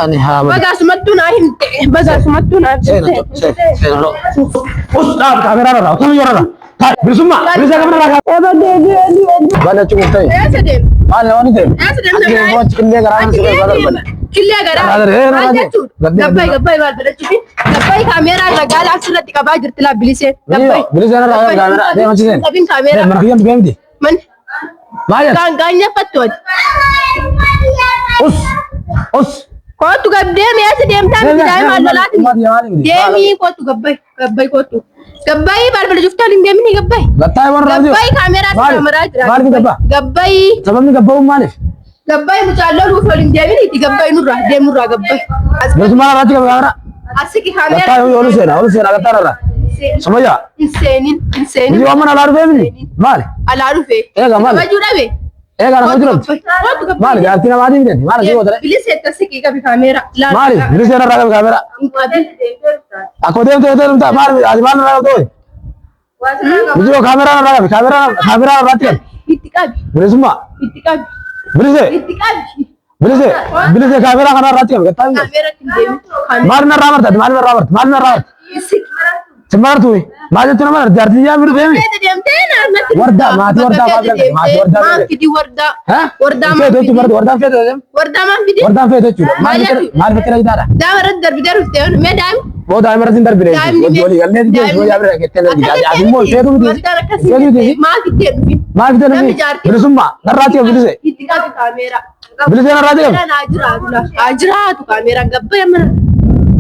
Ani haa badu. Baga asumattuu naa himte. Baga asumattuu naa Seena himte. seena seena loo. Us dhaab kaameraa irraa utuu yoo irraa. Taa'e bilisummaa bilisa kamera irraa. Eba deebi'ee deebi'ee. Bala cuquftee. Eessa deemte? Maal nama ni deemu? Eessa deemte? Achi immoo achi qillee garaa Achi mana siree deemte. bala. Killee garaa. Garaa garaa, Maal garaa. jechuudha? Gabbee Gabbayi gabbee. gabbayi maal godhachuufi? Gabbayi kaameeraa irra gaala asirratti qabaa jirti laa bilisee. Gabbayi. Bilisa irraa kaameraa deema achi seena. Qabin kaameeraa. Mana kiyyaan dhufee miti. Man Maal jedha? gaangaanyafattu ati. Us us. Kootu gab deemi eessa deemtaa miti daa'ima lolaati. Deemii kootu gabbayi gabbayi kootu. Gabbayi balbala cuftaan hin deemini gabbayi. Gattaa warra raadiyoo. Gabbayi kaameeraa Maaliif? kameraa jira. Maaliif gabbaa? Gabbayi Sababni gabba'uun maaliif? gabbayi mucaan loluuf ol hin deemini itti gabbayi nurraa deemnurraa gabbayi. Bilisummaa irratti qaba kaameraa. Asiki Gattaa kaameeraa. olu seena olu seena gattaa irraa. Sumayyaa. Hin seenin hin seenin. Biyyi waan alaa dhufee miti. Maali? Alaa dhufee. Eega maali? Kabajuu dhabe. Eega ana kabajuu dhabde. Kootu gabbayi. Maali jaartii namaatii miti? Maali asii gootare? Bilisee tasiki qabi kaameeraa. Maali? Bilisee irraa qabi kaameraa. Hin qabin. Akkuma deemtee deemtaa maali? Ati maal irraa qabdu? Bilisee kaameraa irraa qabi kaameraa kaameraa irratti qabi. Itti qabi. Bilisummaa. Itti qabi. Bilisee Itti qabi. bilisee bilisee kaameraa kana irratti qabi gattaa miti. Kaameeratti hin deemin. Kaameeraa. Maal narraa marta? Maal narraa marta? Maal narraa marta? Si martu maal jechuun nama jaartii yaa miidhu deemi. Keessa deemtee naannatti. Wardaa, maatii wardaa maal jedhamte? Maatii wardaa maal Maal jedhamte? fidi wardaa? Ha? Wardaa maal Feetu fidi? jechuun wardaan feetu jechuudha. Wardaa maal fidi? Wardaan feetu jechuudha. Maal jechuudha? Maal fakkii dhagitaadha? Daa'ima irratti darbitee dhuftee mee daa'imni? Boo daa'ima irratti hin darbine. Daa'imni Wajji walii gallee daa'imni- jechuudha. Wajji bira gettee Akka darbite. Ati immoo feetu miti. Wardaan akkasii Feetu miti. maal fiddee dhufin? Maal fidee Namni dhufi? jaartii- Bilisummaa narraatti qabu bilise. Itti qabi kaameeraa. Bilisee narraatti qabu. Kaameeraan haa jiraatu laa. Haa jiraatu kaameeraan gabbaye mana.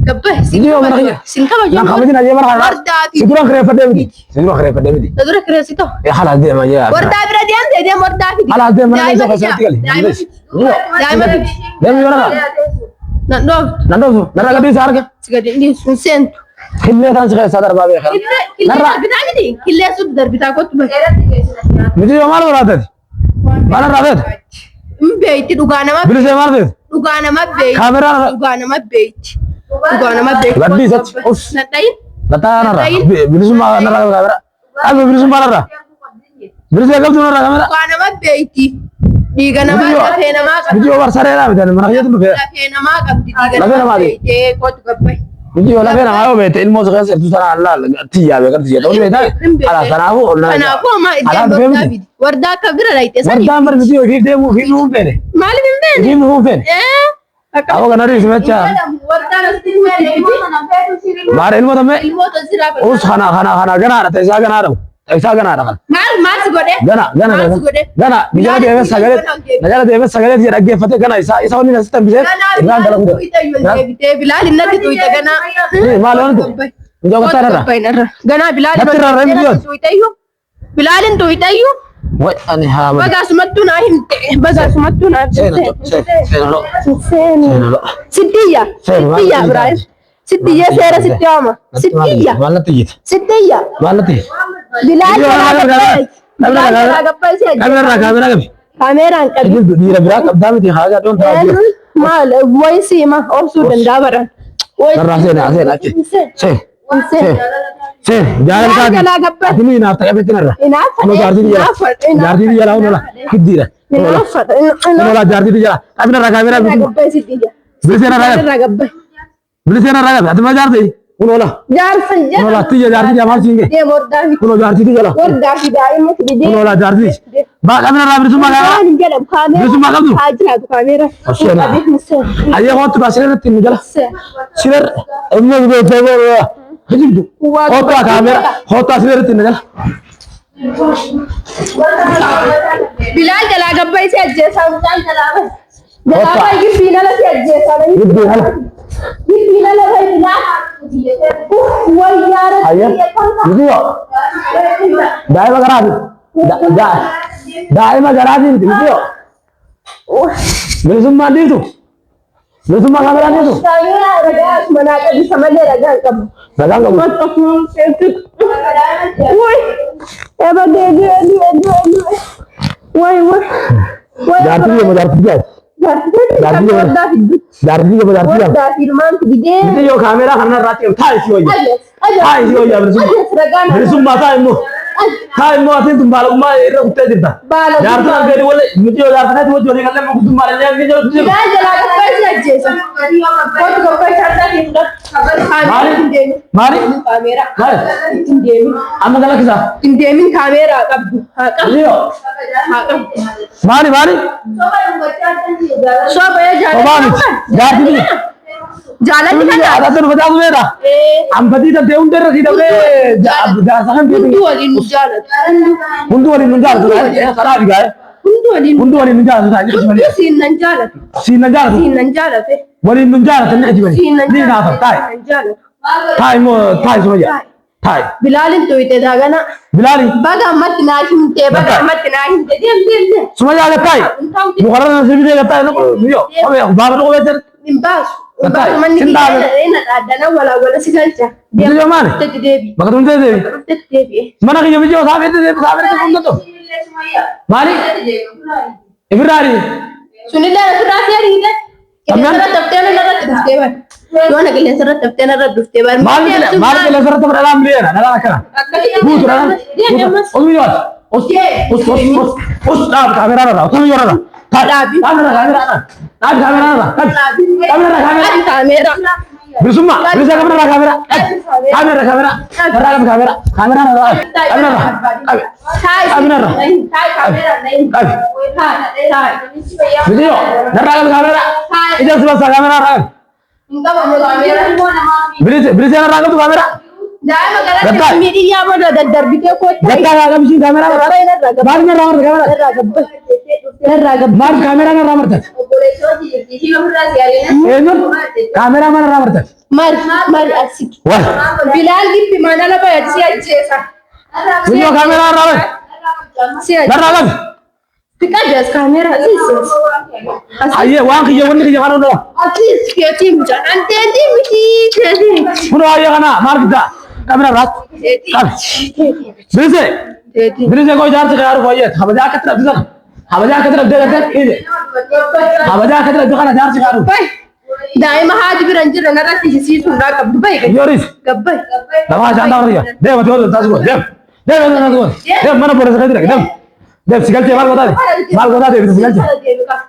Gabbaye. Sin Ijoo mana kabaju. kiyya. Sin kabaju. Nan kabajin ajee mana kana. Wardaa fi. Si duraan kireeffadhee miti. Si duraan kireeffadhee miti. Na dura kireessitoo. Eh halas deema jee. Wardaa bira deemtee deem wardaa fidi. Halas deema mana Daa'ima keessa keessatti gali. Daa'ima fidi. Daa'ima fidi. Deemi yoo nagaa. Nan dhooftu. Nan dhooftu. Narraa gadii isaa arga. Si gadi hin dhiisu. Hin seentu. Killee taan si keessaa darbaa beekaa. Killee killee Narraa. darbitaa miti. Killee sun darbitaa kottu bari. Miti yoo maal barbaadati? Maal irraa feete? Hin beeyti dhugaa nama Bilisee maal feete? dhugaa nama beeyti. Kaameraa Dhugaa nama beeyti. Dhugaa nama beeyti. Gaddi isatti. Us. Nan dhayin. Gataa narraa. Bilisummaa narraa qabu kaameraa. Qabu bilisummaa narraa. Bilisee qabdu narraa kaameraa. Dhugaa nama beeyti. Dhiiga namaa lafee namaa qabdi. Miti yoo barsareedhaa miti mana keessa dhufee. Lafee namaa qabdi. Dhiiga Lafee namaa namaati. beeytee kottu gabbayi. Miti yoo lafee namaa yoo beekte ilmoo si keessa jirtu sana allaal tiyyaa beekan tiyyaa ta'uu beektaa. Ala kanaafuu ol nama. Kanaafuu ammaa Alaa iddoo dhufee wardaa miti. fidi. Wardaa akka bira dhayite sani. Wardaan bar miti yoo ifiif deemuu ifiif nuuf feene. Maaliif hin beekne? Ifiif nuuf feene. Ee. Akka Aboo kana dhiisi mecha. Wardaan asitti fidi. Maara ilmoo tammee. Ilmoota siraa Us kana kana kana ganaadha ta'isaa ganaadha. Ta'isaa ganaadha kana. Maal maal si godhe? Gana gana Maal si godhe? gana na jala deemee sagalee na jala deemee sagalee tiyya dhaggeeffatee gana isaa isa wanni asitti hambisee irraan dalagu dha. Tuqita yoo deebitee Bilaal innatti tuqita ganaa. Maal waan ta'e? Mucaa kottaa irra. Ganaa Bilaal Natti irra irra hin tuqita iyyuu. Bilaal hin tuqita iyyuu. Wai ani haa badu. Baga asumattuu naa himte. Baga asumattuu naa Seena himte. seena seena loo Seeni. seena loo. Sittiyya. Seeni, maal Sittiyya natti Ibrahim. Sittiyya seera sitti waama. Sittiyya. Maal natti iyyite? Sittiyya. Maal natti iyyite? Bilaal Video jalaa kana gabbaye. Kamera Bilaal jalaa gabbaye si Kamera irraa ajjeesa. kaamera qabi. Kaameraan qabi. Jirtu dhiira biraa qabdaa miti haa gadhoon ta'a jira. Maal wayi siima obsuu danda'a baran. Narraa seena seena achi. Seen seen seen jaalala Bilaal taati. jalaa gabbaye. Ati ni naaf ta'e beekti narra. Inaafa Kunoo jaartii jala. inaafa Jaartii jala kun ola hiddiidha. Kun ola. inaafa Kun ola jaartii jala. Qabi narraa kaameraa Irraa bitu. gabbaye sittiyya. Bilisee narraa qabi. Irraa gabbaye. Bilisee narraa qabi. Ati ma jaartii? Kun ola. Jaarsa Kun ola tiyya jaartii jala maal siin ga'e? Deem wardaa fi Kun jaartii jala. wardaa fi daa'ima fidi Kun ola jaartii. Baa qabi narraa bilisummaa kaameraa. Waan hin jedhamu kaameera. Bilisummaa qabdu? Haa jiraatu kaameera. Osheena. Ayyee kootu baa siree irratti nu jala. Siree inni beektee gooroo hijibdu. Kootu kaameera kootu siree irratti nu jala. Bilaal jalaa gabbaye si ajjeesaa mucaan jalaa bahe. Jalaa bahe gibbiin ala si ajjeesaa. Gibbiin ala. Gibbiin ala bahe Bilaal. Wayyaa Ayyee. Miti yoo daa'ima garaati. Daa'ima garaati miti miti yoo. Bilisummaan dhiiftu. Bilisummaa kaameraan dhiiftu. Kaameeraa ragaa manaa qabisa malee ragaa hin qabu. Ragaan qabu. Wuy, eba deebi'ee du'e du'e du'e. Way way. Way. Jaartii yoo jaartii jaartii. Jaartii wardaa fiddutti. Jaartii yoo jaartii jaartii. Wardaa fi ilmaan fidee. Miti yoo kaameraa kana irratti taa'i si wayya. Taa'i si wayya bilisummaa. Ajas ragaa Bilisummaa taa'i immoo. Taa immoo atiin tun baalagummaa irra kuttee jirta. Baalagummaa. Jaarsa kan keeti wali miti yoo jaarsa keeti wajji walii gallee guddummaa illee ni jiru jiru. Bilaal jalaa gabbaay si ajjeesa. Kootu gabbaay chaartaa kee fudhadhu. Kaameeraa hin deemin. Maali? Kaameeraa. Maali? Hin deemin. Amma galakisaa. Hin deemin kaameeraa qabdu. Haa qabdu. Iyo. Haa qabdu. Maali maali? Soba yoo Sobaa miti. Jaarsi miti. Jaalalli kana. Adaatti nu facaasu beekta. Ambatii tantee hunda irra sii dhabdee jaarsa kan keeti. Hundi waliin nu jaalatu. Hundi waliin nu jaalatu. Karaa fi gaa'e. Hundi waliin. Hundi waliin nu jaalatu. Hundi siin nan jaalatu. Siin na jaalatu. Siin nan jaalate. Waliin nu jaalatu ni ajibani. Siin nan Ni naafan jaalate. taa'i. Nan jaalatu. Taa'i immoo taa'i Sumayyaa. Taa'i. Bilaalin tuyte daagana. Bilaali. Baga ammatti naa himtee baga ammatti naa himtee deem deem deem. Sumayyaa gattaa'i. Mukarra na sibitee gattaa'i. Miyyo. Baaba dhugo beektan. Hin baasu. Hin Gattaa'i. baasu manni Sin dhaabe. kiyya na dhaaddana walaa wala si galcha. Biyyoo maali? Dhuftetti deebi. Bakka tumtee deebi. Dhuftetti deebi'e. Mana kiyya biyyoo saafeetti deebi saafeetti humna ta'u. Maali? Ifirraari. Sunillee asirraa si ariite. Qilleensarra taftee narratti dhuftee bar. Yoona qilleensarra taftee narratti dhuftee bar. Maal maal qilleensarra tapha dhalaan miliyoona dhalaan akkana. Guutu dhalaan. Deemi ammas. Osoo yoo Os os os os os dhaab kaameraa irraa osoo yoo irraa. Dhaabi. Kaameraa kaameraa irraa. Dhaabi kaameraa irraa. Dhaabi kaameraa kaameraa. Kaameeraa. Bilisummaa bilisa kaameraa kaameraa. Kaameraa kaameraa. Irraa qabi kaameraa. Kaameraa irraa qabi. Kaameraa irraa qabi. Taayi. Kaameraa irraa. Taayi kaameeraa. Qabi. Taayi. Bilisoo narraa qabi kaameraa. Ija si basa kaameraa irraa qabi. Hin qabamu kaameeraa. Bilisa bilisa narraa qabdu kaameraa. Daa'ima galatti Gattaayi. miidhiyyaa booda daddarbitee kootta. Gattaa kaa qabisiin kaameraa irraa. Maal narraa marta kaameraa? Narraa gabbai. Narraa gabbai. Maal kaameraa narraa martat? Eenyuun kaameraa mana irraa martat? Mari mari asii. Wal. Bilaal gibbi mana lafa si ajjeesa. Biyyoo kaameraa irraa bari. Si ajjeesa. Narraa qabi. Fiqadas kaameeraa asiis. Ayyee waan kiyya wanni kiyya kana hundaa. Asiis keetii mucaan. Anteetii miti keetii miti. Kunoo ayyee kana maal fiddaa? Qabina irraatti. Qabi. Bilise. Keetii. Bilise koo ijaarsi kee haruuf ayyee. Kabajaa akkatti dhabdi sana. Kabajaa akkatti dhabdee gartee ije. Kabajaa akkatti dhabdi kana ijaarsi kee haruuf. Bay. Daa'ima haati bira hin jirre narratti hisiisuun irraa qabdu. Bay. Yooris. Gabbay. Lafaa shaantaa warra kiyya. Deem ati warra taasisu godhe. Deem. Deem ati taasisu godhe. Deem mana booressa keetti dhaqe. Deem. Deem si galchee maal gootaa deemte? Maal gootaa deemte si galchee?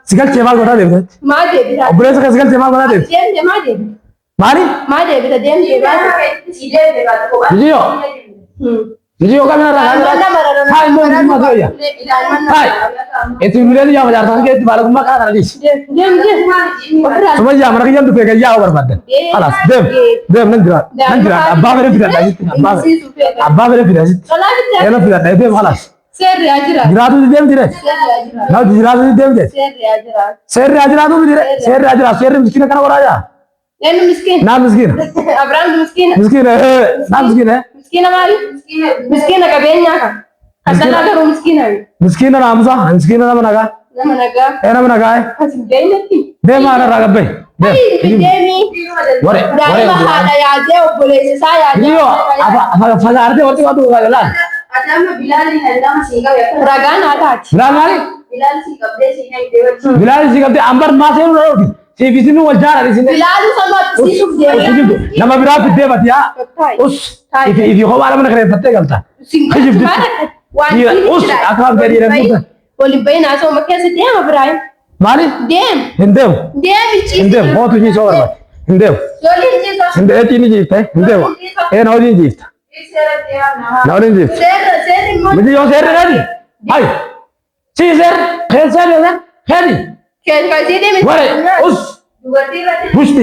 Si galchee maal gootaa deemte? Maa deebita? Obboleessa kee si galchee maal gootaa deemte? Deemte maa deebita? Maali? Maa deebita? Deemte maa Biyyoo. Biyyoo kamina irraa kaameraa. Haa immoo bilisummaa ta'e. Hai. Itti nuleen yaa majaarsaa keetti baalagummaa kana kana dhiisi. Sumayyaa mana kiyyaan dhufee gayyaa barbaaddan. Kalaas deem deem nan jira nan jira abbaa fedhe fidadha asitti abbaa fedhe abbaa fedhe fida asitti. Eela fidadha deem kalaas. Seerri haa jiraatu. Jiraatu deem dire. Seerri haa jiraatu. Nama jiraatu deem dire. Seerri haa jiraatu. Seerri haa jiraatu dire. Seerri haa jiraatu seerri miskiina kana waraa jaa. Eenyu miskiina? Naa miskiina. Abiraam miskiina. Miskiina naa miskiina. Miskiina maali? Miskiina qabeenyaa kan. Kan garuu miskiina. Miskiina naamusa miskiina nama nagaa. Nama nagaa. Ee nama nagaa. As hin beeknetti. Deemaa narraa gabbee. Deem. Deemi. Waree waree. Daa'ima haadha yaadee obboleessa isaa yaadee. Biyyoo fagaartee wanti waan dhugaa laal. Ragaan haa taati. Bilaal maali? Bilaal si qabdee ambar maa seenuu dha yookiin siif isin wal jaalan isin. Bilaalu sama siisuuf deema. Nama biraa fiddee bati yaa. Us ifi ifi kophaa nama kireeffattee galta. Us akka gadi jedhan Waliin bahin haasawuma keessa deema Biraayim. Maali? Deem. Hin deemu. Deemi ciisi. Hin deemu. Mootu ishii soo barbaade. Hin deemu. Waliin ciisa. Hin deemu. Ni jiifta. Hin deemu. Ee na waliin jiifta. Na waliin jiifta. Seerri seerri immoo. Miti yoo seerri gadi. Hayi. Si seerri. Keen seerri seerri. Keessa deemi. Ware. Us. Bushti.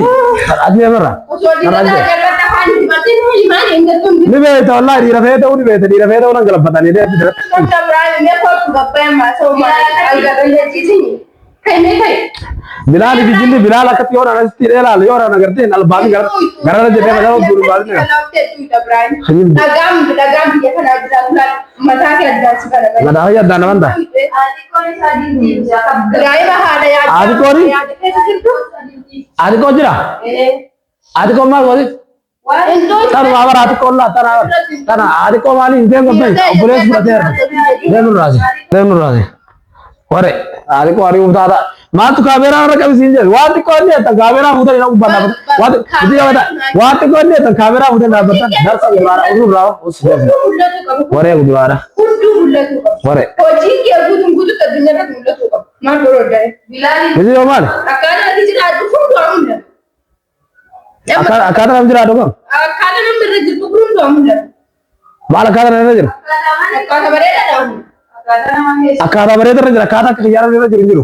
Ati deemarra. Osoo dhiirota jalatti afaan dubartiin maali maali hin jettuun. Ni beekta wallaahi dhiira fee ta'uu ni beekta dhiira fee ta'uu nan galafatanii deemti. Doktar Biraayim mee kootu gabbayaan haasawuma algarra Kai mee kai. Bilaal fi jinni bilaal akkatti yoo naan asitti ilaali yoo naan agartee albaanii gara gara jedhee mataa gurguru baasni. Dhagaan dhagaan biyya kanaa jiraatu mataa kee addaan si kana. Mataa kee addaan naman ta'a. Daa'ima haadha yaadee. Haati kooni? Yaadee keessa jirtu. Ati koo jira? Ati koo maal godhi? Tanuma bara ati koo laa tana tana ati koo maali hin deemu gabbee obboleessi fudhateera. Deemu raasi. Deemu raasi. Warre ati koo ari'uuf taata. Maaltu kaameeraa irra qabisiin jedhe? Waan xiqqoo inni jettan kaameeraa fuutanii nama gubbaan dhaabbatan. Waan xiqqoo waan xiqqoo inni jettan kaameeraa fuutanii dhaabbatan. Darsa guduraadha. Usuu irraa usu darsa. Hunduu mul'atu qabu. Waree guduraadha. Hunduu mul'atu qabu. Waree. Hojiin kee guutuun guutuutti addunyaa irratti mul'atu qabu. Maal godhu danda'e? Miti yoo maali? Akkaataa ati jiraattu hunduu haa mul'atu. Akkaataa namni jiraatu kam? Akkaataa namni irra jirtu kun hunduu haa mul'atu. Maal akkaataa namni irra jiru? Akkaataa bareedaadha. Akkaataa bareedaa irra jira. Akkaataa akka xiyyaara irra jiru hin jiru.